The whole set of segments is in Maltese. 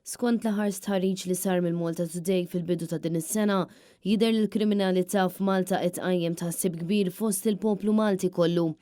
Skont l-aħħar stħarriġ li sar mill-Malta Today fil-bidu ta' din is-sena, jidher li l-kriminalità f'Malta qed tqajjem tħassib kbir fost il-poplu Malti kollu.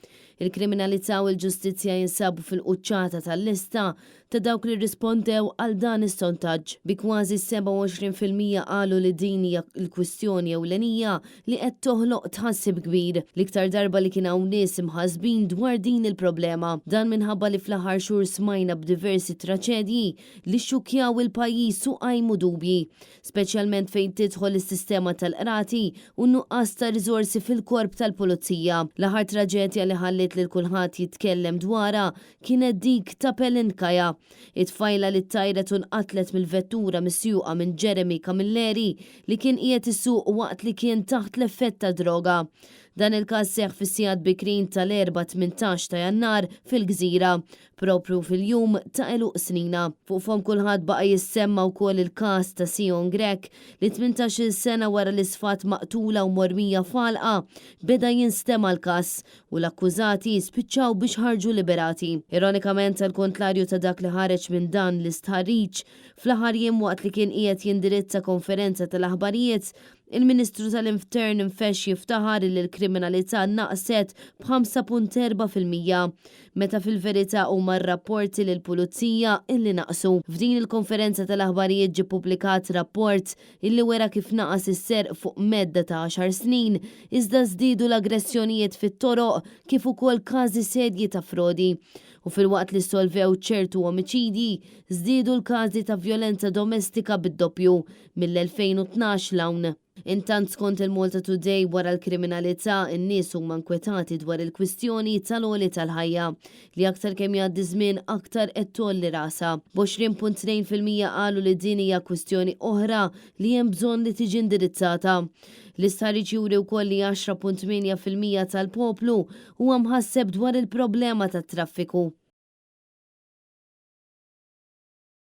Il-kriminalità u l-ġustizzja jinsabu fil-quċċata tal-lista ta' dawk li rrispondew għal dan is-sontaġġ, bi kważi 27% qalu li din hija l-kwistjoni ewlenija li qed toħloq tħassib kbir, l-iktar darba li kien hawn nies imħassbin dwar din il-problema. Dan minħabba li fl-aħħar xhur smajna b'diversi traċedji li xxukkjaw il-pajjiż u qajmu dubji, speċjalment fejn tidħol is-sistema tal-qrati u n-nuqqas ta' riżorsi fil-korp tal-pulizija. L-aħħar traġedja li ħalliet lil kulħadd jitkellem dwarha kienet dik ta' Pelin Kaya, it-tfajla li ttajret u nqatlet mill-vettura misjuqa minn Jeremy Camilleri li kien qiegħed isuq waqt li kien taħt l-effett tad-droga. Dan il-każ seħħ fis-sigħat bikrin tal-Erbgħa 18 ta' Jannar fil-Gżira, proprju fil-jum ta' għeluq snina. Fuq fomm kulħadd baqa' jissemma wkoll il-każ ta' Sion Grech li 18-il sena wara li sfat maqtula u mormija f'għalqa beda jinstema' l-każ u l-akkużati spiċċaw biex ħarġu liberati. Ironikament għall-kontlarju ta' dak li ħareġ minn dan l-istħarriġ, fl-aħħar jiem waqt li kien qiegħed jindirizza konferenza tal-aħbarijiet, il-Ministru tal-Intern infexx jiftaħar illi l-kriminalità naqset b'5.4%, meta fil-verità huma r-rapporti lill-Pulizija illi naqsu. F'din il-konferenza tal-aħbarijiet ġie ppubblikat rapport illi wera kif naqas is-serq fuq medda ta' għaxar snin, iżda żdiedu l-aggressjonijiet fit-toroq kif ukoll każi serji ta' frodi. U filwaqt li ssolvew ċertu omiċidji, żdiedu l-każi ta' vjolenza domestika bid-doppju mill-2012 'l hawn. Intant skont il-Malta Today wara l-kriminalità, in-nies huma nkwetati dwar il-kwistjoni tal-għoli tal-ħajja, li aktar kemm jgħaddi żmien aktar qed tgħolli rasha. B'20.2% qalu li din hija kwistjoni oħra li hemm bżonn li tiġi indirizzata. L-istħarriġ juri wkoll li 10.8% tal-poplu huwa mħasseb dwar il-problema tat-traffiku.